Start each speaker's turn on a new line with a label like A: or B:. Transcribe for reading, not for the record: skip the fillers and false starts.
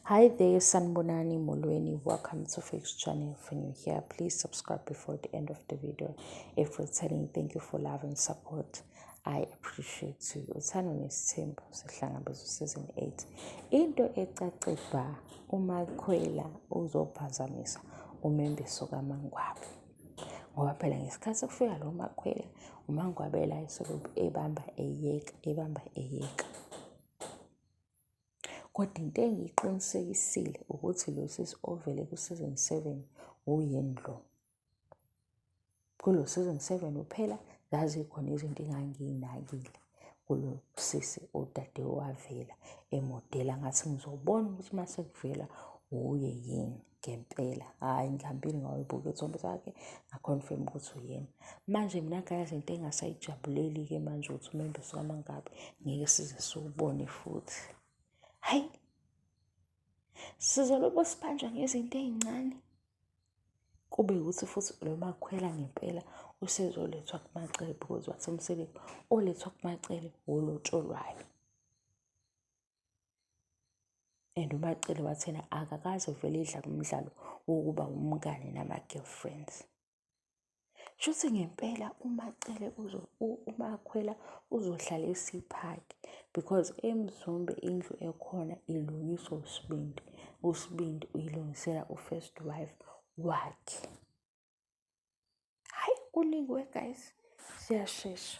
A: Hi there, Sanbonani Molweni. Welcome to Fix Channel. If you're new here, please subscribe before the end of the video. If we're telling, thank you for love and support. I appreciate you. Uthando nesithembu sihlangabezwa season 8. Into ecace bha uMakhwela uzophazamisa umembeso kaMangwabe. Ngoba phela ngesikhathi kufika lo Makhwela, uMangwabe la eselobu ebamba eyeka, ebamba eyeka. Kodwa into engiyiqinisekisile ukuthi lo sisi ovele ku-season 7 uyini lo. Kulo season 7 uphela zazikhona izinto engangiyinakile kulo sisi udade owavela emodela ngathi ngizobona ukuthi uma sekuvela wuye yini ngempela. Hhayi ngihambile ngayoyibuka iy'thombe zakhe nga-confirm ukuthi uyena. Manje mina guys into engasayijabuleli-ke manje ukuthi umembeso kaMangabe ngeke size siwubone futhi. Hhayi, sizolobo sibanjwa ngezinto ey'ncane. Kube ukuthi futhi lo makhwela ngempela usezolethwa kuMacele because wathi uMseleku olethwa kuMacele wolotsholwayo. And uMacele wathi yena akakaze vele edlale umdlalo wokuba umngane nama-girlfriends. Shuthi ngempela uMacele uMakhwela uzohlala esiphaki because eMzumbe indlu ekhona ilungiswa uSibindi. USibindi uyilungisela u-first wife wakhe. Hhayi kuningi we guys, siyashesha.